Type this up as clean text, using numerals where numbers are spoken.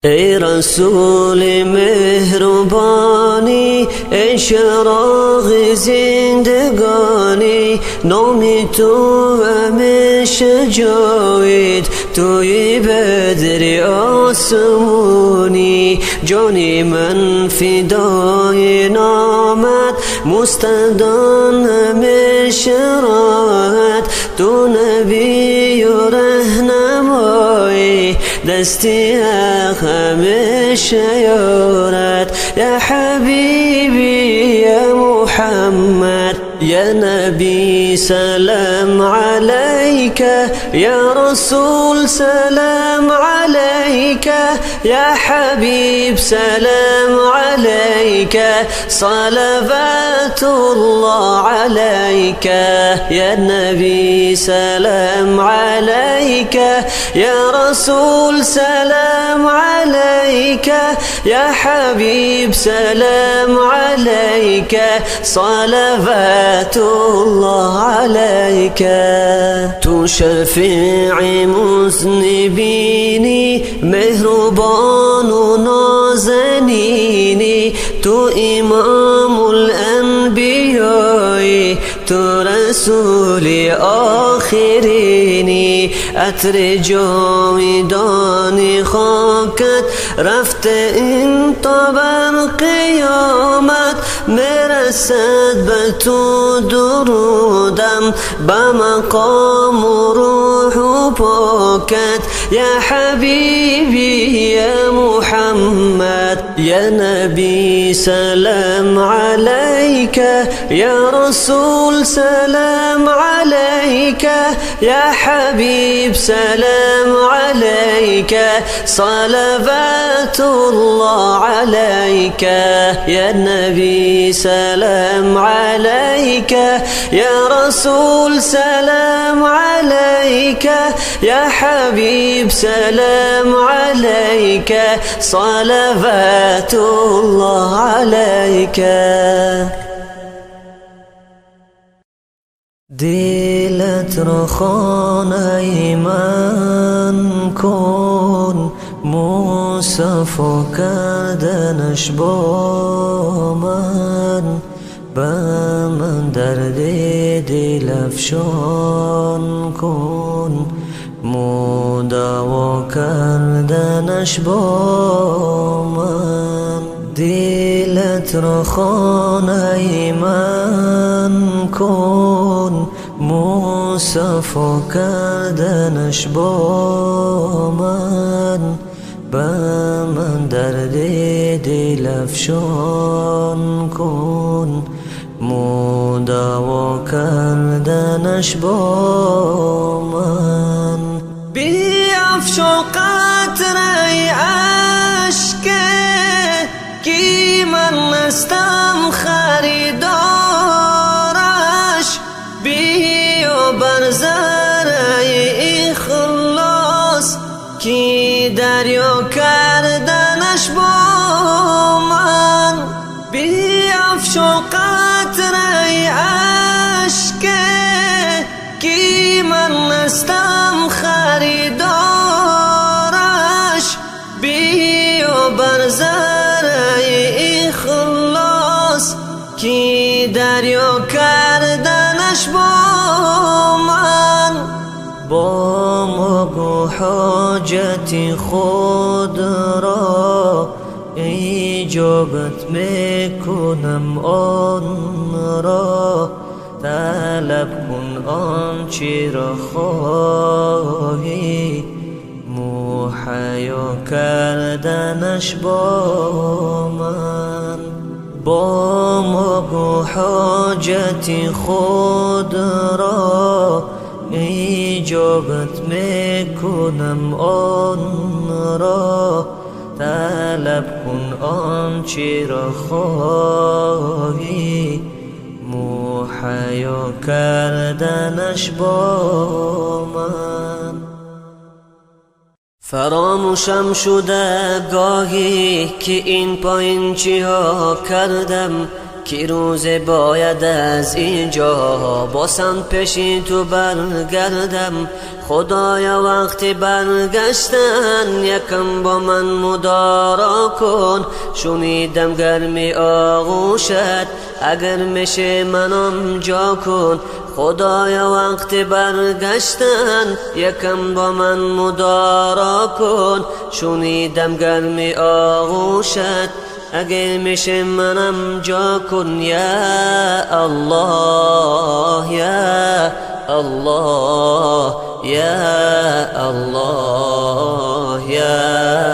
ای رسول مهربانی، ای چراغ زندگانی، نام تو همیشه جاوید، توی بدر آسمونی. جان من فدای نامت، مستدان همیشه راحت، تو نبی و رهنمایی، دستی حق همیشه یارت. یا حبیبی یا محمد، یا نبی سلام علیک، یا رسول سلام علیک، یا حبیب سلام علیک، صلوات الله علیک. یا نبی سلام علیک، یا رسول سلام علیک، یا حبیب سلام علیک، صلوات الله علیک. تو شفیع مذنبینی، مهربان و نازنینی، تو امام الانبیای، تو رسول آخرینی. عطر جاویدان خاکت رفته این تا بر قیامت، میرسد به تو درودم، به مقام و روح و پاکت. یا حبیبی یا محمد، یا نبی سلام علیک، یا رسول سلام علیک، یا حبیب سلام علیک، صلوات الله علیک. یا نبی سلام علیک، یا رسول سلام علیک، یا حبیب سلام علیک، صلوات الله علیک. دلت را خانه من کن، مصفا کردنش با من، به من درد دل افشان کن، مداوا کردنش با من. دلت را خانه من کن، مصفا کردنش با من، به من درد دل افشان کن، مداوا کردنش با من. بیفشان قطره اشک کی من هستم خریدارش، بیا بر ذره اخلاص کی دریا کردنش با من. بیفشان قطره اشک کی من هستم خریدارش، بیا بر ذره اخلاص کی دریا کردنش با من. با ما گو حاجت خود را، اجابت میکنم آن را، طلب کن آنچه را خواهی، مهیا کردنش با من. با ما گو حاجت خود را، اجابت میکنم آن را، طلب کن آنچه را خواهی، مهیا کردنش با من. فراموشم شده گاهی که این پایین چی ها کردم، ки рӯзе бояд аз инҷо босам пеши ту баргардам. Худоё, вақти баргаштан якам бо ман мудоро кун. Шунидам гарми оғӯшат, агар меше манам ҷо кун. Худоё, вақти баргаштан якам бо ман мудоро кун. Шунидам гарми оғӯшат, агар меше манам ҷо кун. Я Аллоҳ, я Аллоҳ, я Аллоҳ, я